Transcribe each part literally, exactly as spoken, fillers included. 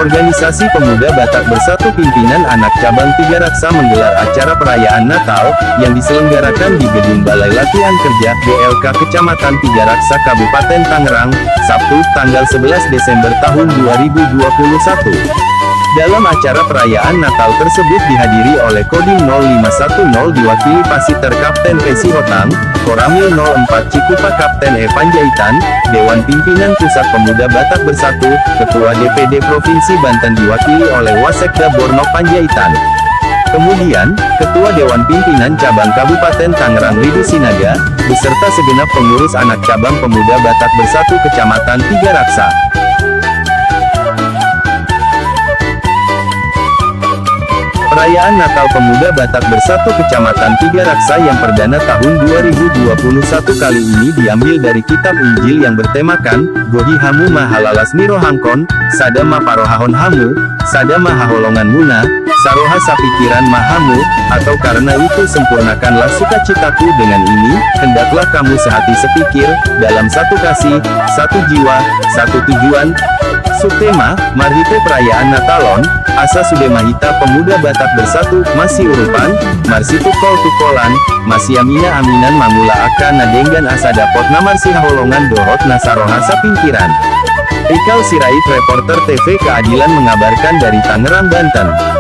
Organisasi Pemuda Batak Bersatu Pimpinan Anak Cabang Tigaraksa menggelar acara perayaan Natal yang diselenggarakan di Gedung Balai Latihan Kerja, B L K, Kecamatan Tigaraksa, Kabupaten Tangerang, Sabtu, tanggal sebelas Desember tahun dua ribu dua puluh satu. Dalam acara perayaan Natal tersebut dihadiri oleh Kodim nol lima satu nol diwakili Pasiter Kapten P. Sihotang, Koramil nol empat Cikupa Kapten E. Panjaitan, Dewan Pimpinan Pusat Pemuda Batak Bersatu, Ketua D P D Provinsi Banten diwakili oleh Wasekda Borno Panjaitan. Kemudian, Ketua Dewan Pimpinan Cabang Kabupaten Tangerang Rido Sinaga, beserta segenap pengurus anak cabang Pemuda Batak Bersatu Kecamatan Tigaraksa. Perayaan Natal Pemuda Batak Bersatu Kecamatan Tigaraksa yang perdana tahun dua ribu dua puluh satu kali ini diambil dari kitab Injil yang bertemakan, Gohi hamu ma halalas ni rohangkon, sada ma parohahon hamu, sada ma haholonganmuna, saroha sapikiran ma hamu, atau karena itu sempurnakanlah sukacitaku. Dengan ini, hendaklah kamu sehati sepikir, dalam satu kasih, satu jiwa, satu tujuan. Subtema, marhite perayaan Natal on, asa sude ma hita Pemuda Batak Bersatu masiurupan, marsitungkoltungkolan, masiaminaaminan mangula angka na denggan asa dapot na marsihaholongan dohot na saroha sapingkiran. Ikal Sirait, reporter T V Keadilan mengabarkan dari Tangerang, Banten.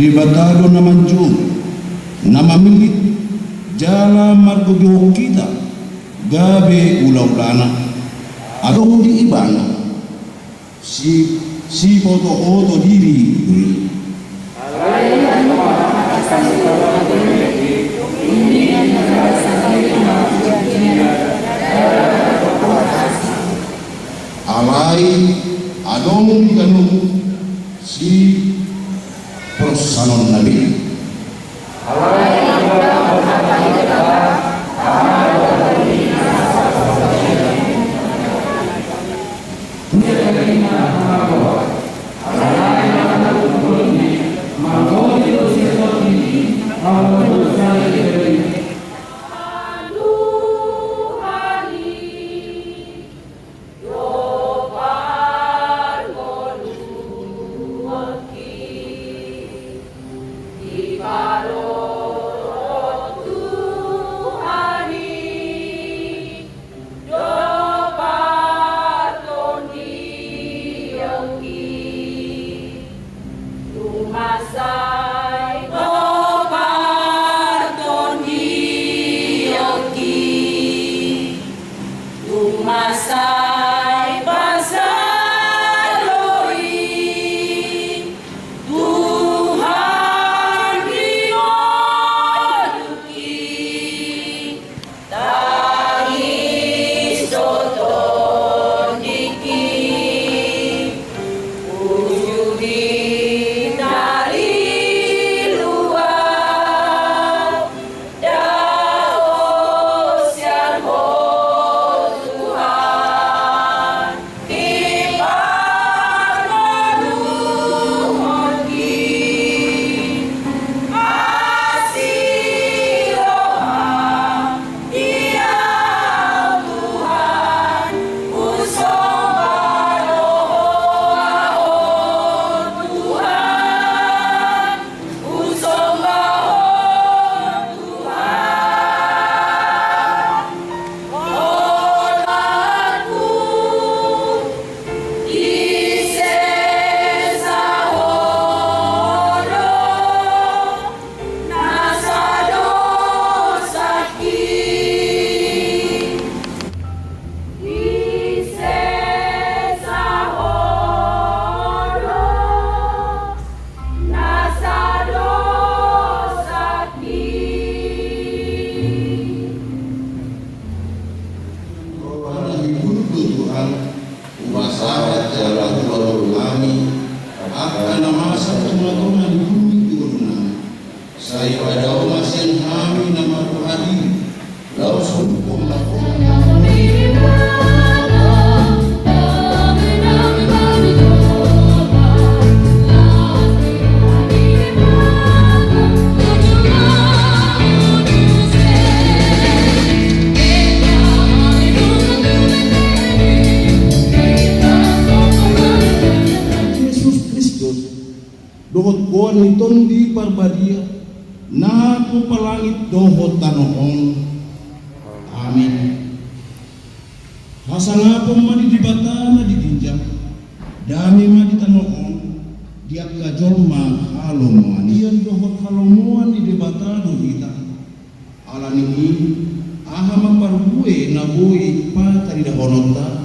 Debata do na manjou, na mamillit, jala margogihon hita gabe ulaulana. Adong di Ibana si, sibotoboto diri do i. Alai adong di ganup sipersonanonna be. Dao ma sian hami na marroha diri, laos hukum ma. Jesus Kristus, dohot goar ni Tondi Parbadia, na pompa langit dohot tano on. Amin. Hasangapon ma di Debata na di ginjang, dame ma di tano on, di angka jolma halomoan i. Ian dohot halomoan ni Debata do hita. Ala ni i, aha ma parbue na boi pataridahononta?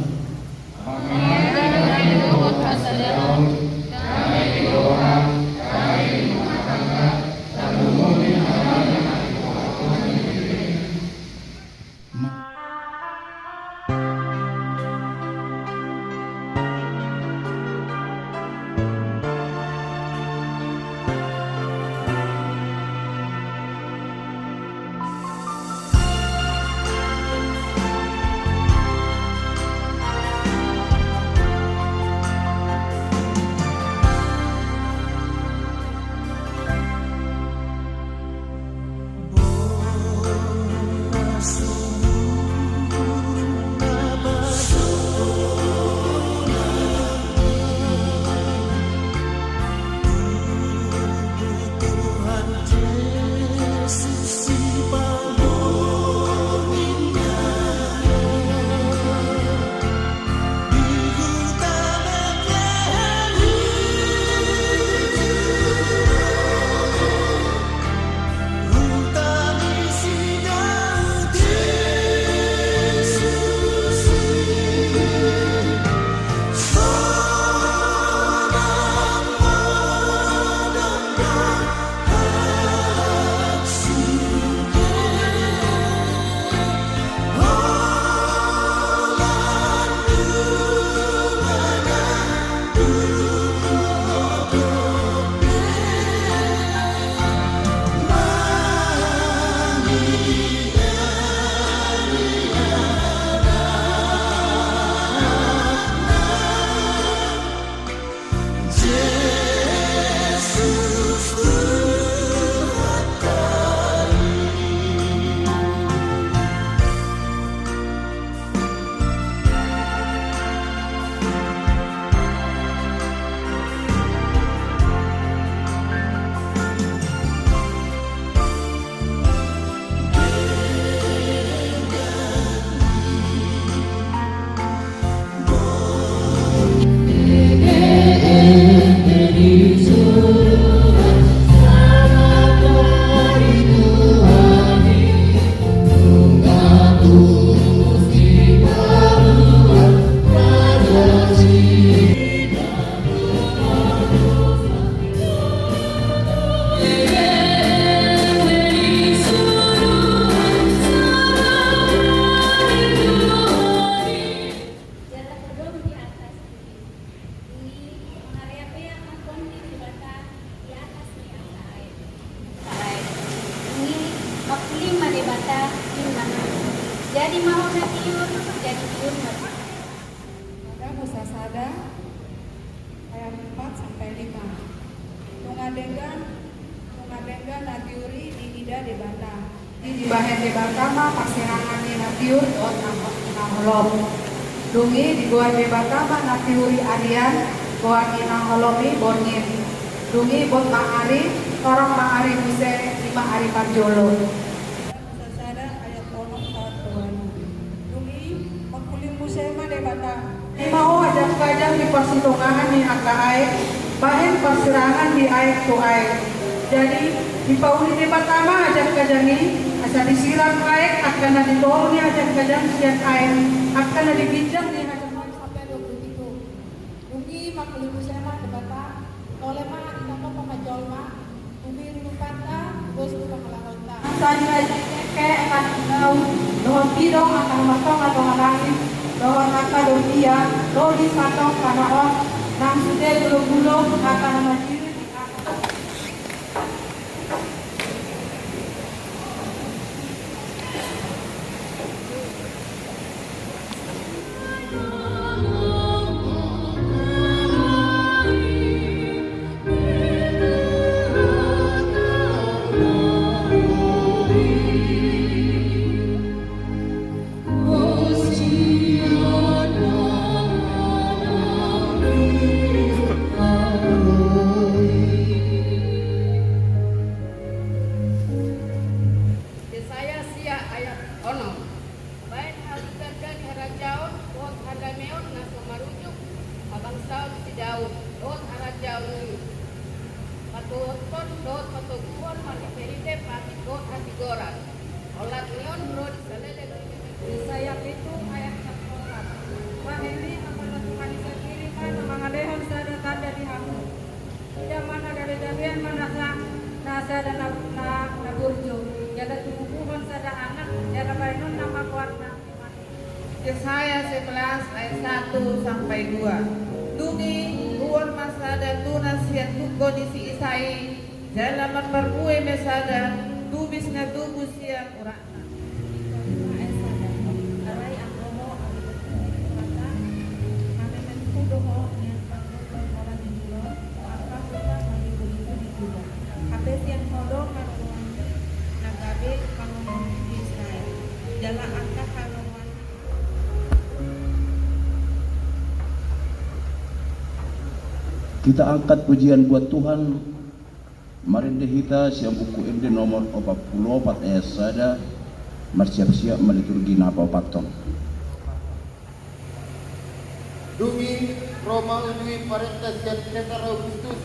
Jala hudok di atas bumi. Dung i mangariapeak ma Tondi Debata di atas ni angka aek. Angka aek. Dung i mangkuling ma Debata, dung i ma na. Jadi ma ho na tiur, jadi tiur ma. Pada Musa sada, ayat empat sampai lima. Nunga denggan, nunga denggan na tiur i diida Debata. Dibahen Debata ma parsirangan ni na tiur dohot na, na holom. Dung i digoar Debata ma na tiur i arian, goar ni na holom i borngin. Dung i bot ma ari, torang ma ari muse, i ma ari parjolo. Sasada ayat onom sahat tu ualu. Dung i mangkuling muse ma Debata. Ima ho ajak gajang di parsitongaan ni angka aek, bahen parsirangan di aek tu aek. Jadi, dipauli Debata ma ajak gajang i, asa disirang aek angka na di toru ni ajak gajang sian aek, angka na di ginjang ni ajak gajang. Dung i mangkuling muse ma Debata, tole ma, ina tong ma jolma, tu biri rupanta, dos tu pangalahonta. Asa diajak i angka na di laut, dohot pidong angka na martonga-tonga langit, dohot angka dohot ia, lobih santong tano on, nang sude gulo-gulo angka na mandiri di atas. Horas. Olat ni on ro di saleleng ni Yesaya pitu ayat sampulu opat. Bahen ni, apala Tuhan i sandiri ma na mangalehon sada tanda di hamu. Ida ma na gabe gabean ma nasa, na sada na, na, na burju. Jala tubuhon sada anak, jala bahenonna ma goarna Emmanuel. Yesaya sebelas ayat satu sampai dua. Dung i ruar ma sada tunas sian tungko ni si Isai, jala marparbue ma sada tubis na tubu sian uratna. Alai anggo ho, ale Tuhan, hata, hamemenhu do ho nian pangkon, holan di jolo, angka huta marliku-liku di Juda. Hape sian ho do haroroan na gabe pangomoan di Israel. Jala angka haroroan. Kita angkat pujian buat Tuhan. Marende hita sian Buku Ende nomor opat pulu opat ayat sada, marsiap-siap ma liturgi na paopathon. Dung i ro ma ujui parenta sian Kesar Augustus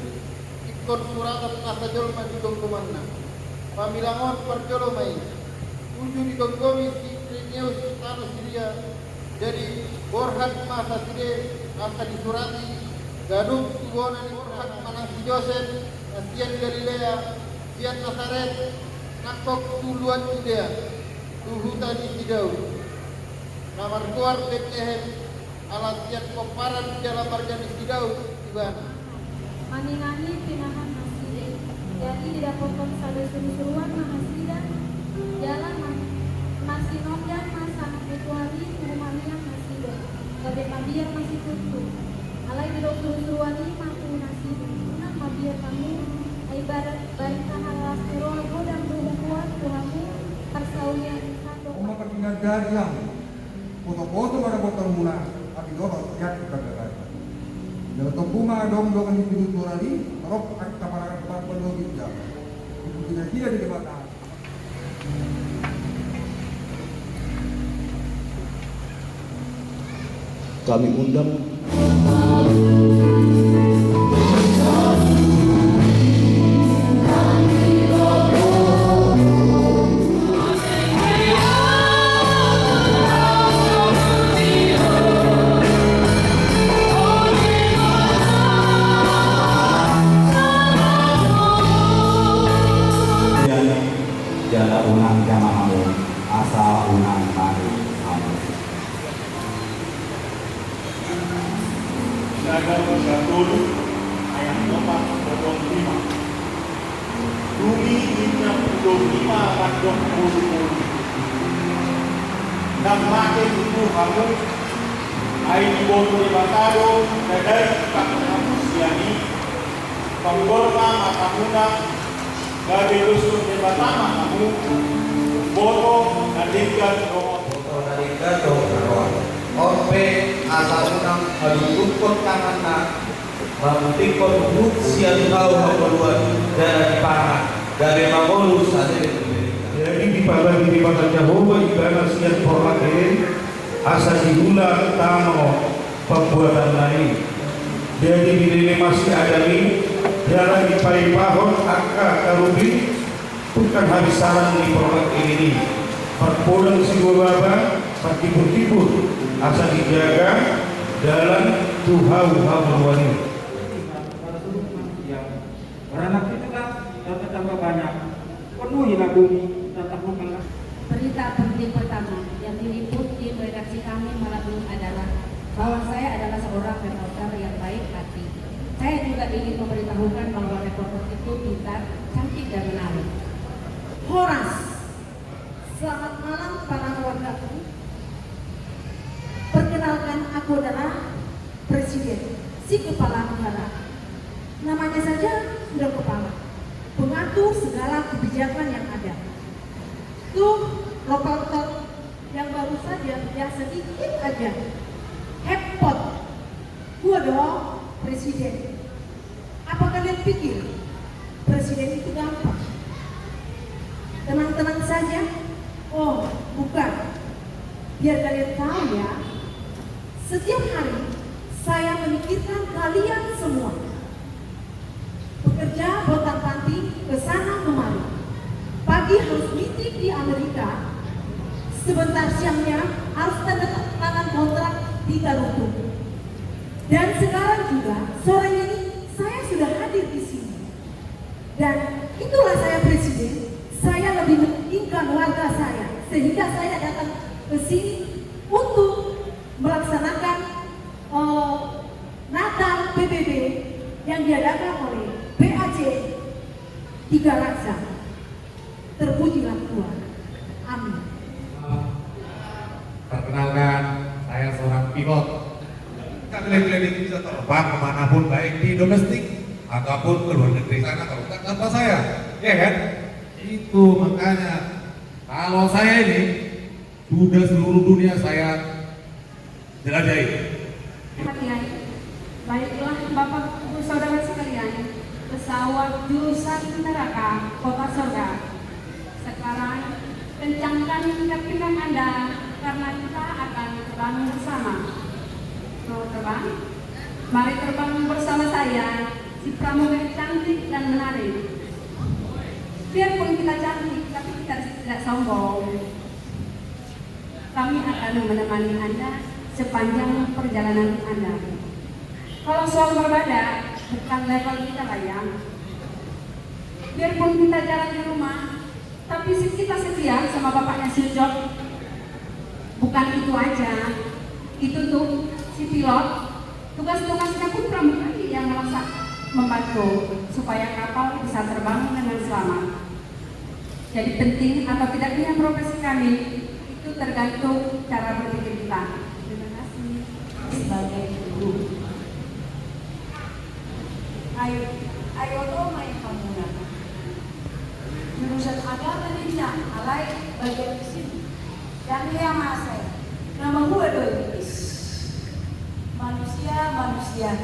ingkon suratan nasa jolma di gonggomanna. Pamilang on parjolo ma i. Uju digonggomi si Irenaeus di tano Siria. Jadi borhat ma nasida asa disurati, ganup tu bona ni borhat ma nang si Josep na sian Galilea, sian Nasaret, nangkok tu luat Judea, tu huta ni si Daud, na margoar Betlehem, ala sian pomparan jala marga ni si Daud ibana. Manginangi pinahan nasida. Jadi didapothon sada surusuruan ma nasida, jala ma-, marsinondang ma sanga ketua ni tubu maliang nasida, gabe mabiar ma situtu. Alai didok surusuruan i ma tu nasida, unang mabiar hamu, ai bara-, barita na las ni roha godang do huboan tu hamu, parsaulian ni sandok. Oma pardingan jari hamu. Poto-poto ma dapotonmuna, tapi dohot sian di pagagasan. Jala tompu ma adong dongan ni pinunturan i, rap angka paragat parpalogi ida. Di pujina-jina di Debata. Kami undang. Jala unang jama hamu, asa unang mari hamu. Sada Musa tolu ayat opat hingga lima. Dung i ninna Pulo Lima mandok molu-molu: Ndang mate tutu hamu, ai diboto Debata do na dai dipahantusi i. Panggor ma matamuna, gabe doshon Debata ma hamu, boto na denggan dohot. Boto na denggan dohot na roa. On pe asa unang madungdungkon tanganna, mamutinghon huhut sian hau hangoluan, jala dipangan, gabe mangolu saleleng ni berita. Jadi dipabagi Debata Jahowa ibana sian porlak Eden, asa diula tano pambuatanna i. Jadi dilele ma si Adam i, jala dipaipahon angka karubin, tungkan habinsaran ni porlak Eden i. Parpodang sidua baba, partibur-tibur, asa dijaga dalan tu hau hangoluan i. Beranak cuculah dan bertambah banyak, penuhilah bumi dan taklukkanlah. Berita penting pertama yang diliput tim redaksi kami malam ini adalah bahwa saya adalah seorang reporter yang baik hati. Saya juga ingin memberitahukan bahwa reporter itu pintar, cantik, dan menarik. Horas. Selamat malam, para wargaku. Perkenalkan, aku adalah Presiden, si kepala negara. Namanya saja sudah kepala, pengatur segala kebijakan yang ada. Tuh, reporter yang baru saja, ya, sedikit aja hepot. Gua dong, Presiden. Apa kalian pikir presiden itu gampang? Tenang-tenang saja. Oh, bukan. Biar kalian tahu ya, setiap hari saya memikirkan kalian semua. Pekerja pontang-panting ke sana kemari. Pagi Harus meeting di Amerika, sebentar siangnya harus tanda tangan kontrak di Tarutung. Dan sekarang juga, sore ini, saya sudah hadir di sini. Dan itulah saya presiden, saya lebih mementingkan warga saya, sehingga saya datang ke sini untuk melaksanakan, eh, Natal P B B yang diadakan oleh P A J Tiga Raja. Terpujilah Tuhan. Amin. Perkenalkan, saya seorang pilot. Kami lagi bisa terbang kemanapun, baik di domestik ataupun ke luar negeri sana, kalau nggak tanpa saya, ya kan? Itu makanya kalau saya ini sudah seluruh dunia saya jelajahi. Baiklah, Bapak Ibu Saudara sekalian, pesawat jurusan neraka, kota surga. Sekarang, kencangkan tingkat pinggang Anda karena kita akan terbang bersama. Mau terbang? Mari terbang bersama saya, si pramugari cantik dan menarik. Biarpun kita cantik, tapi kita tidak sombong. Kami akan menemani Anda sepanjang perjalanan Anda. Kalau soal berbada, bukan level kita lah ya. Biarpun kita jarang di rumah, tapi si-, kita setia sama bapaknya si Ucok. Bukan itu aja, itu tuh si pilot, tugas-tugasnya pun pramugari yang ngerasa membantu supaya kapal bisa terbang dengan selamat. Jadi penting atau tidaknya profesi kami itu tergantung cara berpikir kita. Terima kasih. Sebagai guru. Ayo, ayo, Roma yang kamu nak. Jurusan agama ninna, alai bagian di sini. Dan ia masai, nama gua doi. Is. Manusia, manusia.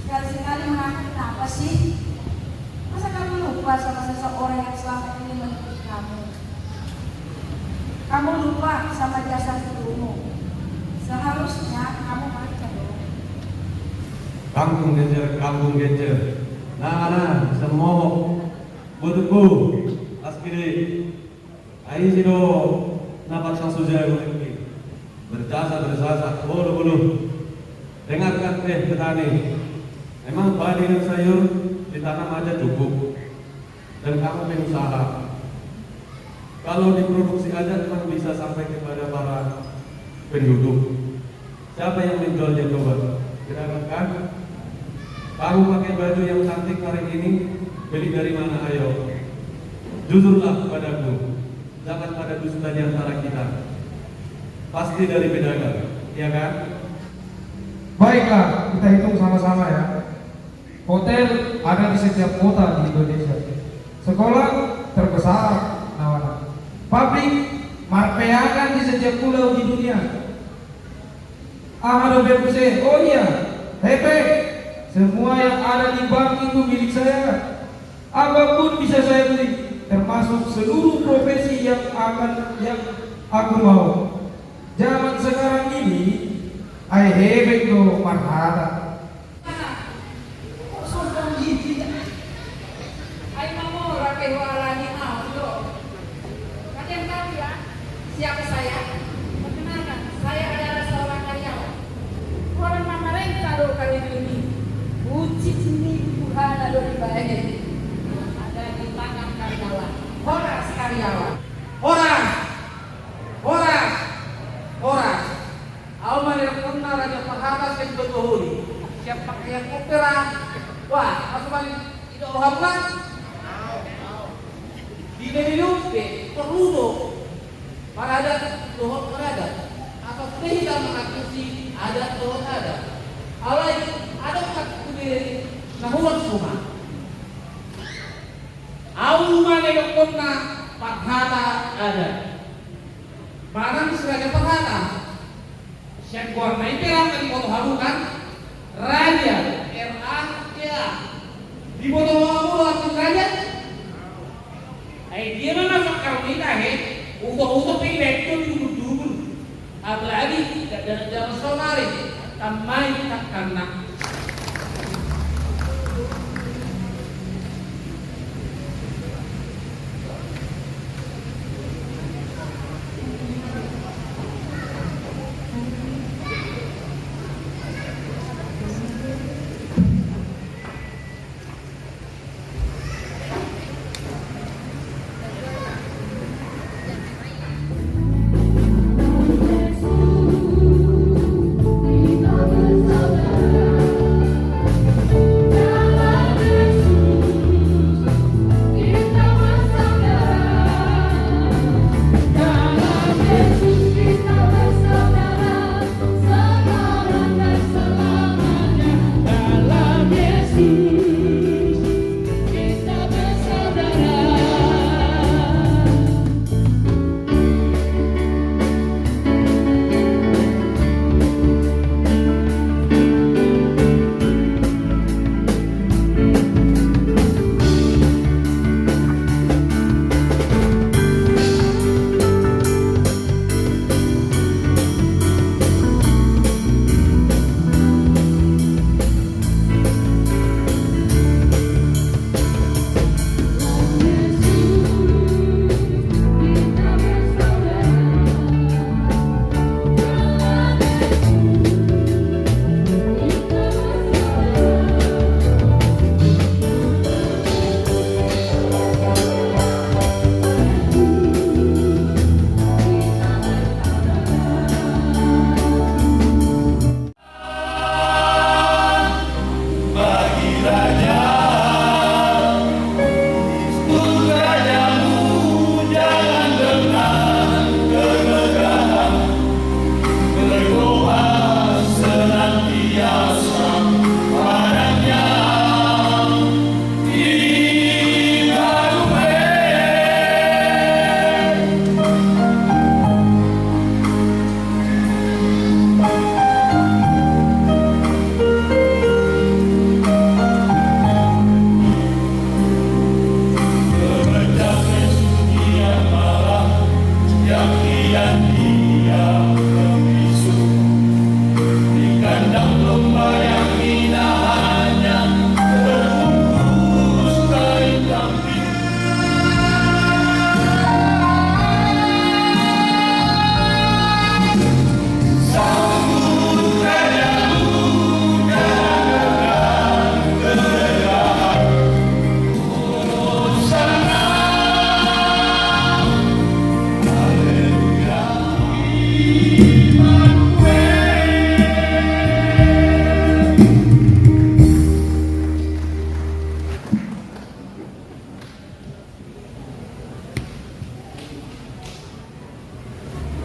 Sekali-sekali mengaku, kenapa sih? Masa kamu lupa sama seseorang yang selama ini mendidik kamu? Kamu lupa sama jasa gurumu. Seharusnya kamu baca dong. Kangkung genjer, kangkung genjer. Nah, nah, semua. Butuhku, askiri. Ai isi do na patang so jago i. Berjasa, berjasa, bolu, bolu. Dengarkan, eh, petani. Memang padi dan sayur ditanam aja cukup. Dan kamu pengusaha. Kalau diproduksi aja memang bisa sampai kepada para penduduk. Siapa yang menjualnya coba? Tidak akan, kan? Kamu pakai baju yang cantik hari ini, beli dari mana, ayo? Jujurlah padaku, jangan ada dusta di antara kita. Pasti dari pedagang, iya kan? Baiklah, kita hitung sama-sama ya. Hotel ada di setiap kota di Indonesia. Sekolah terbesar, nawana. Pabrik marpeakan di setiap pulau di dunia. Aha dope muse? Oh iya, hepeng. Semua yang ada di bank itu milik saya. Apapun bisa saya beli, termasuk seluruh profesi yang akan, yang aku mau. Zaman sekarang ini, ai hepeng do marhata. Kok sombong gitu ya? Ai mamora pe hualani au do. Kalian tahu ya, siapa saya? Perkenalkan, saya adalah seorang karyawan. Orang mamarenta do kali ini. Ucit ni buhana do dibaen. Ada di tangan karyawan. Horas karyawan. Horas! Horas! Horas! Au ma nidokhonna Raja Parhata sian Batuhori, sian Pangkaiang Opera. Wah, masuk balik, tidak roha bulan. Di Bene Lumpe, perlu do. Paradat, dohot paradat. Apa sudah kita mengatasi adat dohot adat. Alai, ada tak kude nahuan semua. Au ma nidokhonna parhata adat. Manang si Raja Parhata. Sian goarna i pe rap diboto hamu kan? Raja, R A J A. Diboto hamu do arti raja? Ai dia ma masa karo kita he. Utok-utok pe ibaen tu dubur-dubur. Apalagi di daerah Jawa Sonari. Tamai takkanna.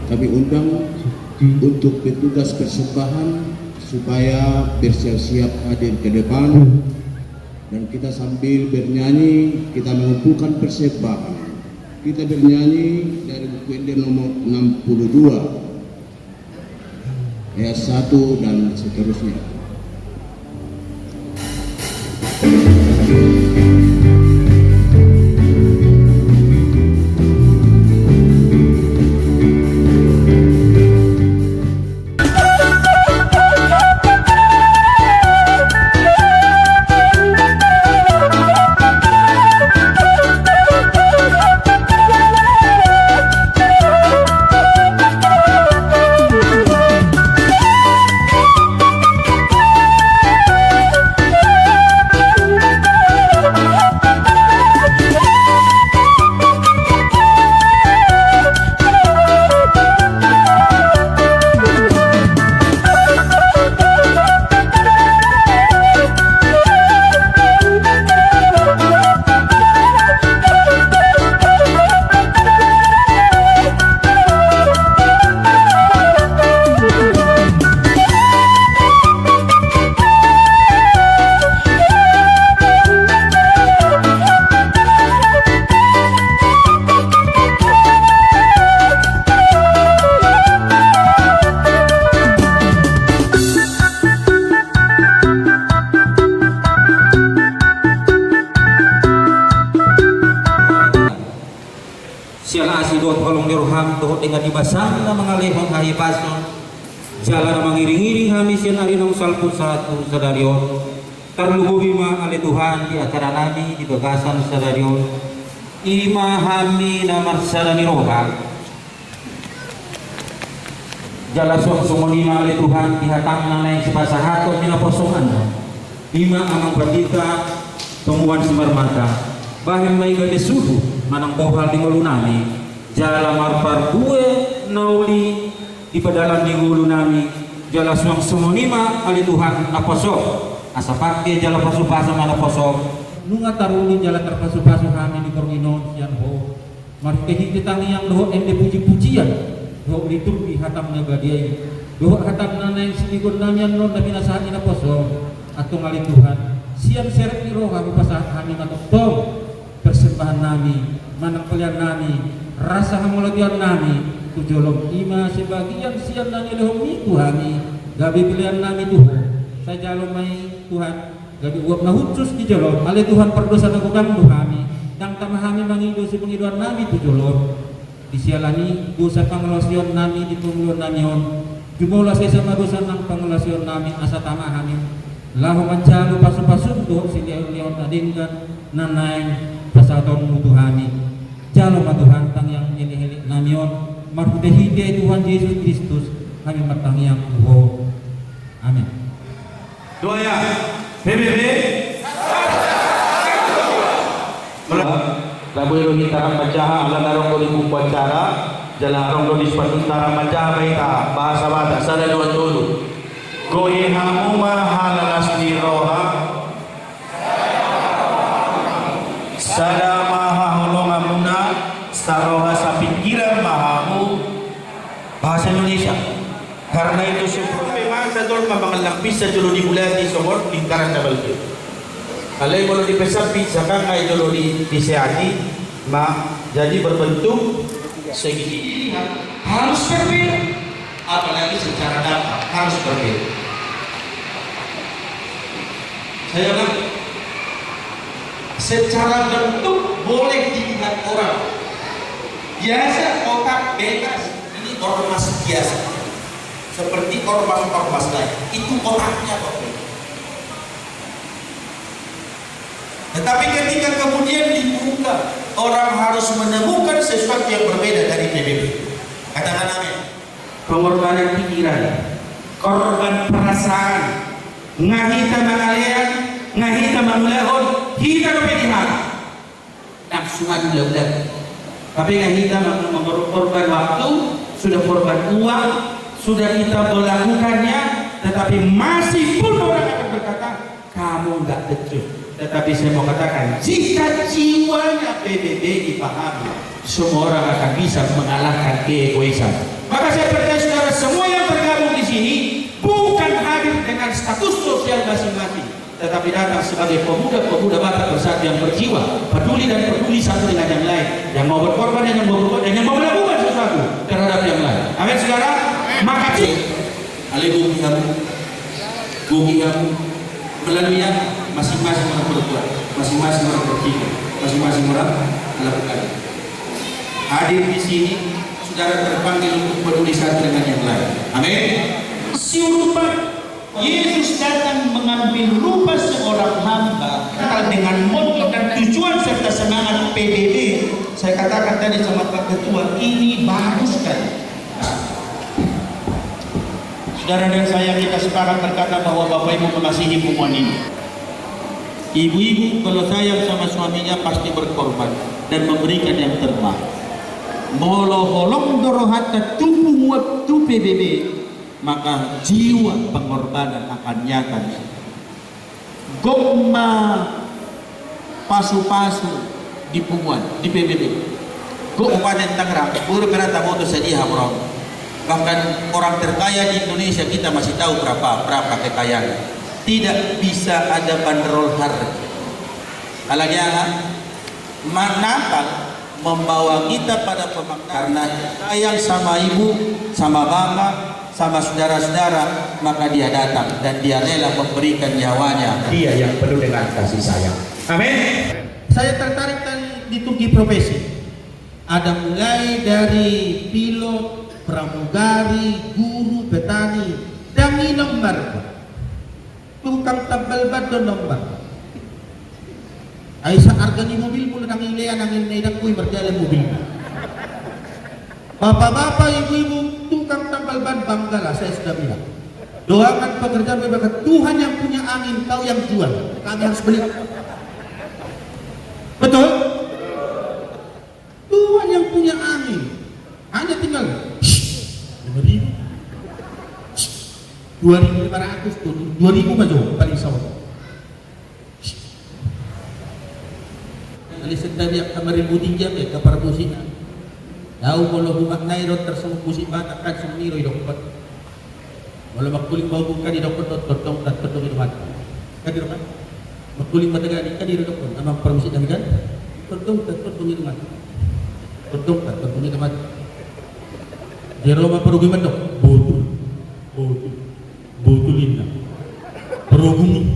Kami undang untuk petugas persembahan supaya bersiap-siap hadir ke depan, dan kita sambil bernyanyi, kita mengumpulkan persembahan. Kita bernyanyi dari buku Ende nomor enam puluh dua, ayat satu dan seterusnya. Sian asi dohot holong ni roham dohot denggan ni basam na mangalehon hahipason, jala na mangiringiring hami sian ari naung salpu sahat tu sadari on. Tarlumobi ma ale Tuhan di acara nami di bagasan sadari on, i ma hami na marsada ni roha. Jala suang songon i ma ale Tuhan di hatangna naeng sipasahaton ni naposo-Mu, i ma amang pandita Tomuan Simarmata. Bahen ma i gabe suhut manang bohal di ngolu nami, jala marparbue na uli di padalan ni ngolu nami, jala suang songon i ma ale Tuhan naposo-Mu, asa pangke jala pasupasu ma naposo-Mu. Nunga taruli jala tarpasupasu hami di borngin on sian Ho, marhitehite tangiang dohot ende pujipujian dohot liturgi hatam na badia i, dohot hatam na naeng siligonnami annon na pinasahat ni naposo-Mu. Antong ale Tuhan, sian serep ni roha hupasahat hami ma tongtong persembahan nami, manang pelean nami, rasa hamauliateon nami tu jolo-Mu, i ma sebagian sian na nilehon-Mi tu hami gabe pelean nami tu Ho. Sai jalo ma i Tuhan gabe uap na hushus di jolo-Mu. Ale Tuhan, pardosa na godang do hami, ndang tama hami mangido sipangidoan nami tu jolo-Mu. Di siala ni dosa pangalaosion nami di pangulaon nami on, jumolo sesa ma dosa nang pangalaosion nami asa tama hami laho manjalo pasupasu-Mu dohot silehonlehon na denggan na naeng pasahaton-Mu tu hami. Jalo ma Tuhan tangiang elekelek nami on, marhitehite Tuhan Jesus Kristus hami martangiang tu Ho. Amen. Doa ya. P B B. Mula. Labu elo hita rap manjaha ala na adong do di buku acara, jala adong do di sipanduta rap manjaha bahen hita bahasa Batak, sada dua tolu. Gohi hamu ma halalas ni roha. Sada ma haholonganmuna, saroha sapingkiran ma hamu. Bahasa Indonesia. Karna itu, sebelum pe masa jolma mangallang pinsa jolo dibulati songon lingkaran na balga. Alai molo dipesat pinsa kan ngai jolo di, disehati ma, jadi berbentuk segitiga. Harus berbeda. Apalagi secara dampak harus berbeda. Saya ulang. Secara bentuk boleh dilihat orang. Biasa kotak bebas, ini ormas biasa. Seperti ormas-ormas lain. Itu kotaknya kok beda. Tetapi ketika kemudian dibuka, orang harus menemukan sesuatu yang berbeda dari P B B. Katakan amin. Pengorbanan pikiran, korban perasaan, nga hita mangalean, nga hita mangulahon, hita dope dihata. Langsung aja udah-udah. Tapi nga hita meng-, mengorban waktu, sudah korban uang, sudah kita melakukannya, tetapi masih pun orang akan berkata, "Kamu nggak becus." Tetapi saya mau katakan, jika jiwanya P B B dipahami, semua orang akan bisa mengalahkan keegoisan. Maka Saya percaya saudara semua yang tergabung di sini bukan hadir dengan status sosial masing-masing, tetapi datang sebagai pemuda-pemuda Batak Bersatu yang berjiwa, peduli dan peduli satu dengan yang lain, yang mau berkorban, yang mau berbuat, dan yang mau melakukan sesuatu terhadap yang lain. Amin, saudara? Maka, ale, goki hamu, goki hamu, melalui apa? Masing-masing orang berbuat, masing-masing orang berpikir, masing-masing orang melakukan. Hadir di sini, saudara terpanggil untuk peduli satu dengan yang lain. Amin. Siurupan Yesus datang mengambil rupa seorang hamba, dengan moto dan tujuan serta semangat P B B. Saya katakan tadi sama Pak Ketua, ini bagus sekali. Saudara dan saya, kita sepakat berkata bahwa Bapak Ibu mengasihi punguan ini. Ibu-ibu kalau sayang sama suaminya pasti berkorban dan memberikan yang terbaik. Molo holong do rohanta tu punguan, tu P B B, maka jiwa pengorbanan akan nyata di situ. Gok ma pasu-pasu di punguan, di P B B. Gok. Kabupaten Tangerang, boru berata moto sadia hamu ro. Bahkan orang terkaya di Indonesia kita masih tahu berapa, berapa kekayaan. Tidak bisa ada bandrol harga. Alani aha? Manakal membawa kita pada pemaknaan. Karena sayang sama ibu, sama bapak, sama saudara-saudara, maka dia datang dan dia rela memberikan nyawanya. Dia yang penuh dengan kasih sayang. Amin. Saya tertarik tadi di tugi profesi. Ada mulai dari pilot, pramugari, guru, petani, dan ina marga. Tukang tambal ban do nomor. Ai sa arga ni mobilmu na dang ilean angin na idangku i marjalan mobilmu. Bapak-bapak, ibu-ibu, tukang tambal ban banggalah, saya sudah bilang. Doakan pekerjaan berbakat, Tuhan yang punya angin, kau yang jual. Kami harus beli. Betul? Tuhan yang punya angin. Hanya tinggal, shh, lima ribu. Shh, dua ribu lima ratus tuh, dua ribu maju paling sawat. Shh. Kali sedari yang kemarin mudik ya, ya, ke permusikan. Tahu kalau buka naik dokter semua musik Batak kan semua niro dokter. Molo mangkuling ma obu kan didokkon do, tondong, tondong, inumanta. Kan didokkon. Mangkuling ma tagani kan didokkon, amang parmusik nami kan. Tondong, tondong, inumanta. Tondong, tondong, inumanta. Jero ma parugui mandok, botul, botul, botul inna. Parugui.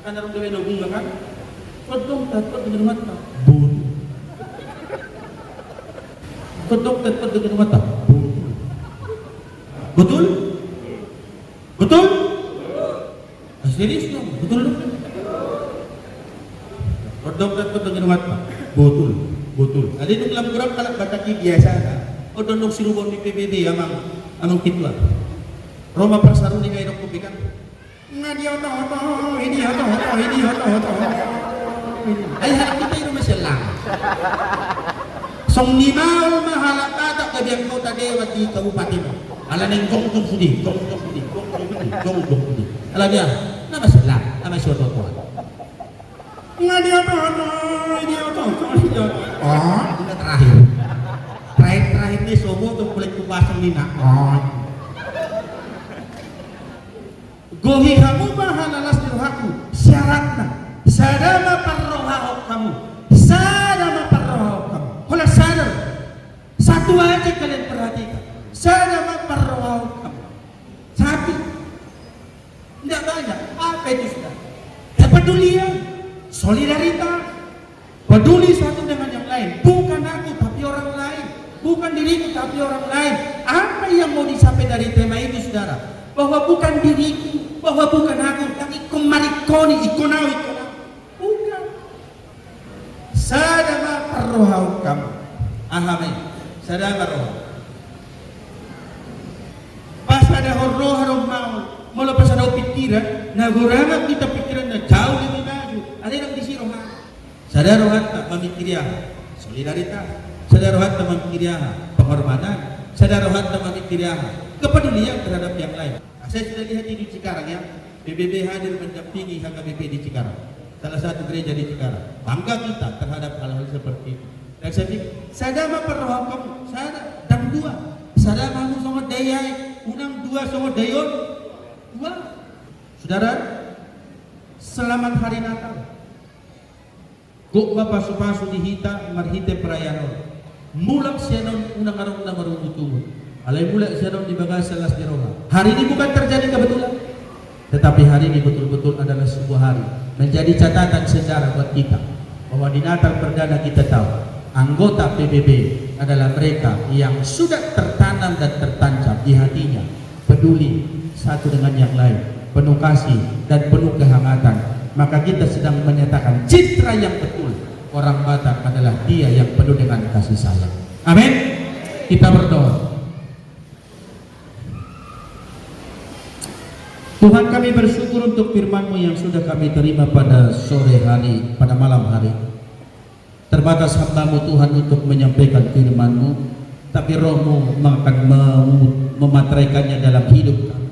Akan arung gabe na bunga kan? Kodong tatpot dengan mata. Botul. Kodong tatpot dengan mata. Botul. Betul? Betul? Ah, serius dong, betul dong. Kodong tatpot dengan mata. Botul. Botul. Ada itu dalam kurang kalau Batak biasa kan? Oh, dong, dong, siruban di P B B, amang, amang ketua. Roma pasaruni kayak dok kopi kan? Nga dioto-oto, i dioto-oto, i dioto-oto. Ai halak hita i do masilang. Songon i ma halak Batak gabe anggota dewan di kabupaten. Ala naeng jongjong sude, jongjong sude, jongjong sude, jongjong sude. Ala dia, na masilang, na masioto-oto. Nga dioto-oto, i dioto-oto, i dioto-oto. Oh, ini terakhir. Terakhir-terakhir ni sobo tu kulit kupasang ni nak. Oh. Gohi hamu ma halalas ni rohaku, syaratna, sada ma parrohahon hamu, sada ma parrohahon hamu. Holan sada. Satu aja kalian perhatikan, sada ma parrohahon hamu. Satu. Tidak banyak. Apa itu sudah? Kepedulian, solidaritas. Peduli satu dengan yang lain. Bukan aku, tapi orang lain. Bukan diriku, tapi orang lain. Apa yang mau dicapai dari tema ini, saudara? Bahwa bukan diriku, bahwa bukan aku, tapi ingkon marikoni, ingkon au, ingkon au. Bukan. Sada ma parrohahon hamu. Aha ma i? Sada ma roha. Pasadahon roha do ma on. Molo pasadahon pikiran, na gorangan hita pikiranna jauh lebih maju. Ada yang di si roha. Sada rohanta mamikiri aha? Solidaritas. Sada rohanta mamikiri aha? Pengorbanan. Sada rohanta mamikiri aha? Kepedulian terhadap yang lain. Nah, saya sudah lihat ini di Cikarang ya, P B B hadir mendampingi H K B P di Cikarang. Salah satu gereja di Cikarang. Bangga kita terhadap hal-hal seperti itu. Dan saya pikir, sada ma parrohahon hamu, sada, dang dua. Unang dua songon daion dua. Saudara, selamat hari Natal. Gok ma pasupasu di hita marhite perayaan on. Mulak sian on unang adong na marungutungut. Alai mulak sian on di bagasan las ni roha. Hari ini bukan terjadi kebetulan, tetapi hari ini betul-betul adalah sebuah hari menjadi catatan sejarah buat kita, bahwa di Natal perdana kita tahu anggota P B B adalah mereka yang sudah tertanam dan tertancap di hatinya, peduli satu dengan yang lain, penuh kasih dan penuh kehangatan, maka kita sedang menyatakan citra yang betul orang Batak adalah dia yang penuh dengan kasih sayang. Amin. Kita berdoa. Tuhan, kami bersyukur untuk firman-Mu yang sudah kami terima pada sore hari, pada malam hari. Terbatas hamba-Mu, Tuhan, untuk menyampaikan firman-Mu, tapi Roh-Mu akan mem-, mematraikannya dalam hidup kami.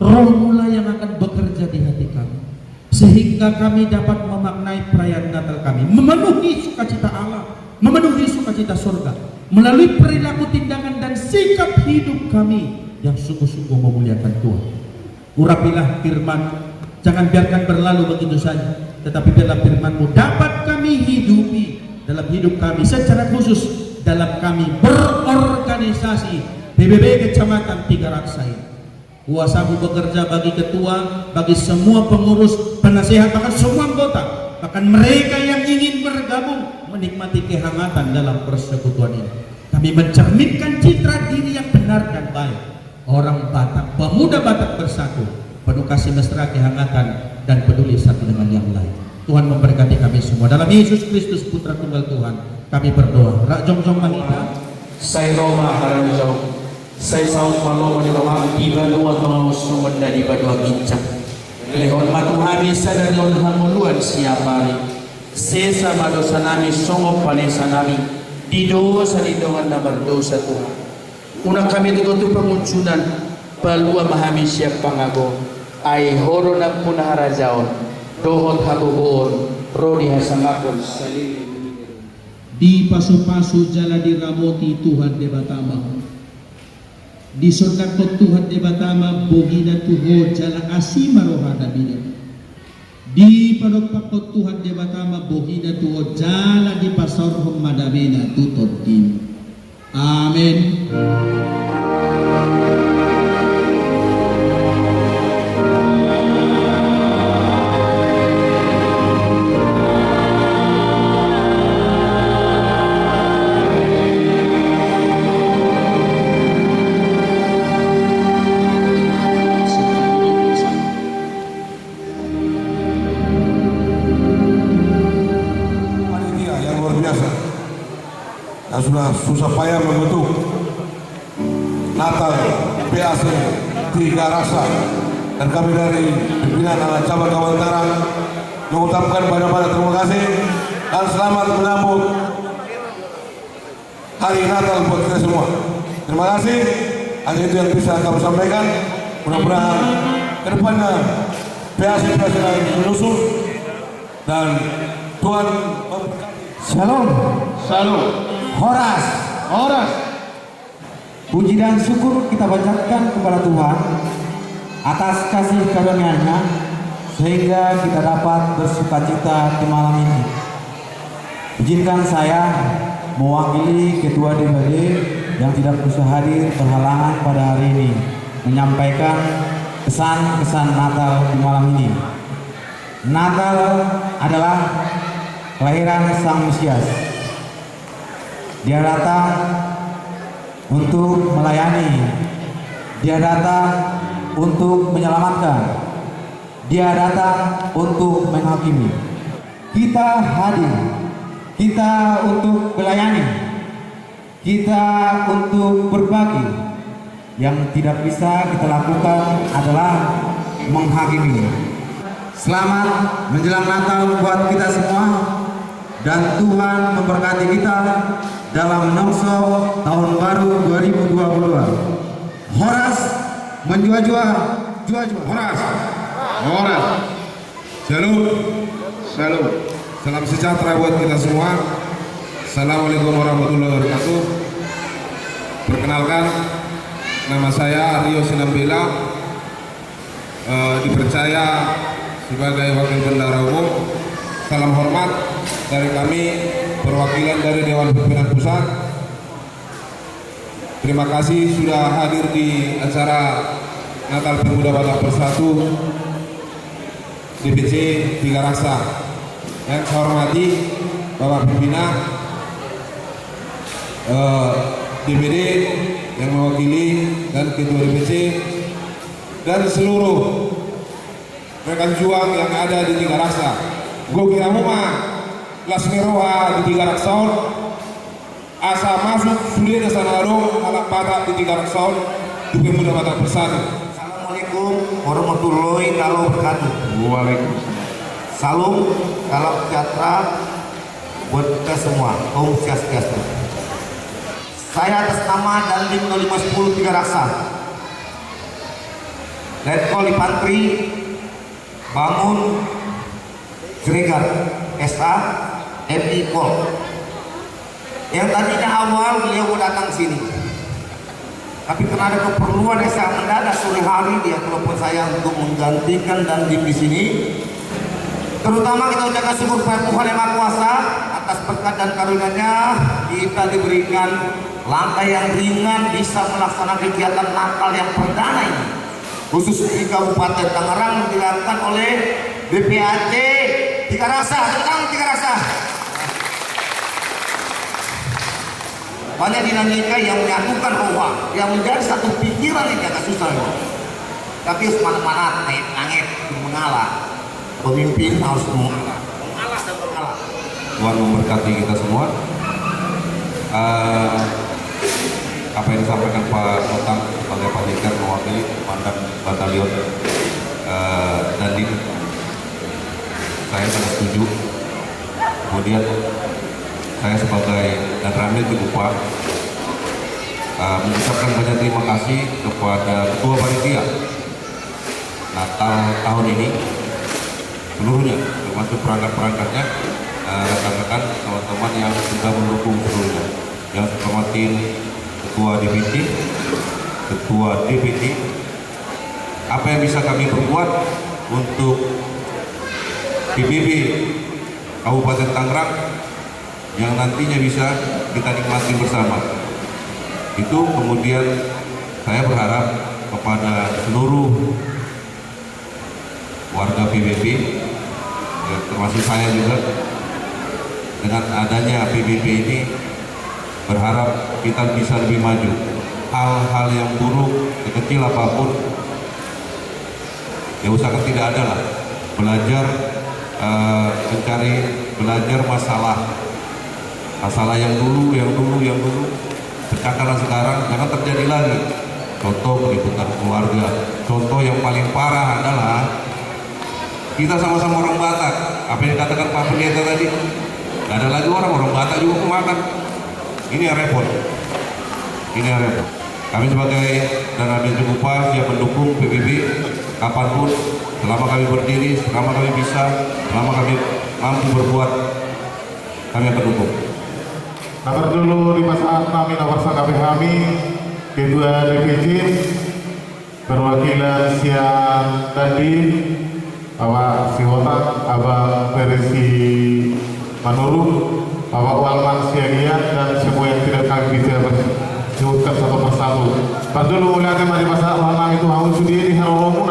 Roh-Mu lah yang akan bekerja di hati kami, sehingga kami dapat memaknai perayaan Natal kami, memenuhi sukacita Allah, memenuhi sukacita sorga, melalui perilaku, tindakan, dan sikap hidup kami yang sungguh-sungguh memuliakan Tuhan. Urapilah firman, jangan biarkan berlalu begitu saja, tetapi biarlah firman-Mu dapat kami hidupi dalam hidup kami, secara khusus dalam kami berorganisasi P B B Kecamatan Tiga Raksa ini. Kuasa-Mu bekerja bagi ketua, bagi semua pengurus, penasehat, bahkan semua anggota, bahkan mereka yang ingin bergabung menikmati kehangatan dalam persekutuan ini. Kami mencerminkan citra diri yang benar dan baik. Orang Batak, pemuda Batak bersatu, penuh kasih mesra, kehangatan, dan peduli satu dengan yang lain. Tuhan memberkati kami semua. Dalam Yesus Kristus, Putra Tunggal Tuhan, kami berdoa. Rak jongjong ma hita. Sai ro ma harajaon, sai saut ma lomo ni roham di banua tonga on songon na di banua ginjang. Lehon ma tu hami sadari on hangoluan siapari. Sesa ma dosanami songon panesanami di dosa ni dongan na mardosa, Tuhan. Unang hami tutu tu pangunjunan, palua ma hami sian pangago. Ai Ho do nampuna harajaon dohot hagogoon ro di hasangapon saleleng ni leleng. Dipasupasu jala diramoti Tuhan Debata ma ho. Disondangkon Tuhan Debata ma bohina tu ho jala asi ma rohana mida. Dipadompakkon Tuhan Debata ma bohina tu ho jala dipasaorhon ma damena tu tondim. Amen. Panitia yang luar biasa, yang sudah susah payah membentuk Natal P A C Tiga Raksa, dan kami dari pimpinan anak cabang Kabupaten Tara mengucapkan banyak-banyak terima kasih dan selamat menyambut Hari Natal buat kita semua. Terima kasih. Hanya itu yang bisa kami sampaikan. Mudah-mudahan ke depannya P A C P A C lain menyusul. Dan Tuhan memberkati. Shalom. Shalom. Horas. Horas. Puji dan syukur kita panjatkan kepada Tuhan atas kasih karunia-Nya, sehingga kita dapat bersukacita di malam ini. Izinkan saya mewakili Ketua D P D yang tidak bisa hadir berhalangan pada hari ini, menyampaikan pesan-pesan Natal di malam ini. Natal adalah kelahiran Sang Mesias. Dia datang untuk melayani. Dia datang untuk menyelamatkan. Dia datang untuk menghakimi. Kita hadir. Kita untuk melayani. Kita untuk berbagi. Yang tidak bisa kita lakukan adalah menghakimi. Selamat menjelang Natal buat kita semua. Dan Tuhan memberkati kita dalam menyongsong tahun baru dua ribu dua puluh dua. Horas, menjua-jua, jua-jua. Horas. Horas. Shalom. Shalom. Salam sejahtera buat kita semua. Assalamualaikum warahmatullahi wabarakatuh. Perkenalkan, Nama saya Rio Sinambela, eh, dipercaya sebagai Wakil Bendahara Umum. Salam hormat dari kami, perwakilan dari Dewan Pimpinan Pusat. Terima kasih sudah hadir di acara Natal Pemuda Batak Bersatu D P C Tiga Raksa. Yang saya hormati Bapak Pimpinan, eh, D P D yang mewakili, dan Ketua D P C, dan seluruh rekan juang yang ada di Tiga Raksa. Goki hamu ma las ni roha di Tiga Raksa on, asa masuk sudena sada adong halak Batak di Tiga Raksa on tu Pemuda Batak Bersatu. Assalamualaikum warahmatullahi taala wabarakatuh. Waalaikumsalam. Salam, salam sejahtera buat kita semua. Om Swastiastu. Saya atas nama Dandim nol lima sepuluh Tiga Raksa, Letkol Infantri Bangun Siregar, S A, M I Pol, yang tadinya awal beliau mau datang sini, tapi karena ada keperluan yang sangat mendadak sore hari, dia telepon saya untuk menggantikan Dandim di sini. Terutama kita ucapkan syukur kepada Tuhan Yang Maha Kuasa atas berkat dan karunia-Nya, kita diberikan langkah yang ringan, bisa melaksanakan kegiatan Natal yang perdana ini, khusus di Kabupaten Tangerang, dilakukan oleh B P A C Tiga Raksa. Tepuk tangan, Tiga Raksa. Banyak dinamika yang menyatukan roha, yang menjadi satu pikiran, ini agak susah memang. Tapi semangat-semangat, naik langit, mengalah. Pemimpin harus mengalah. Mengalah dan mengalah. Tuhan memberkati kita semua. Eh, apa yang disampaikan Pak Totang sebagai panitia mewakili Komandan Batalion, eh, Dandim, saya sangat setuju. Kemudian saya sebagai Danramil Cikupa, eh, mengucapkan banyak terima kasih kepada Ketua Panitia Natal tahun ini, seluruhnya, termasuk perangkat-perangkatnya, eh, rekan-rekan, teman-teman yang sudah mendukung seluruhnya. Yang saya hormati Ketua D P C, Ketua D P C, apa yang bisa kami perbuat untuk P B B Kabupaten Tangerang yang nantinya bisa kita nikmati bersama. Itu kemudian saya berharap kepada seluruh warga P B B, ya, termasuk saya juga, dengan adanya P B B ini, berharap kita bisa lebih maju. Hal-hal yang buruk, sekecil apapun, ya, usahakan tidak ada lah. Belajar, eh, mencari, belajar masalah, masalah yang dulu, yang dulu, yang dulu. Pecahkanlah sekarang, jangan terjadi lagi. Contoh keributan keluarga. Contoh yang paling parah adalah kita sama-sama orang Batak. Apa yang dikatakan Pak Pendeta tadi? Nggak ada lagi orang, orang Batak juga mau makan. Ini yang repot. Ini yang repot. Kami sebagai Danramil Cikupa siap mendukung P B B kapanpun, selama kami berdiri, selama kami bisa, selama kami mampu berbuat, kami akan dukung. Na parjolo dipasahat hami na parsangkapi hami, Ketua D P C, perwakilan sian Dandim, Bapak Sihotang, Abang Ferry Simanurung, Bapak Walman Siagian, dan semua yang tidak kami bisa sebutkan satu persatu. Parjolo mauliate ma dipasahat hami tu hamu sude di haroromu,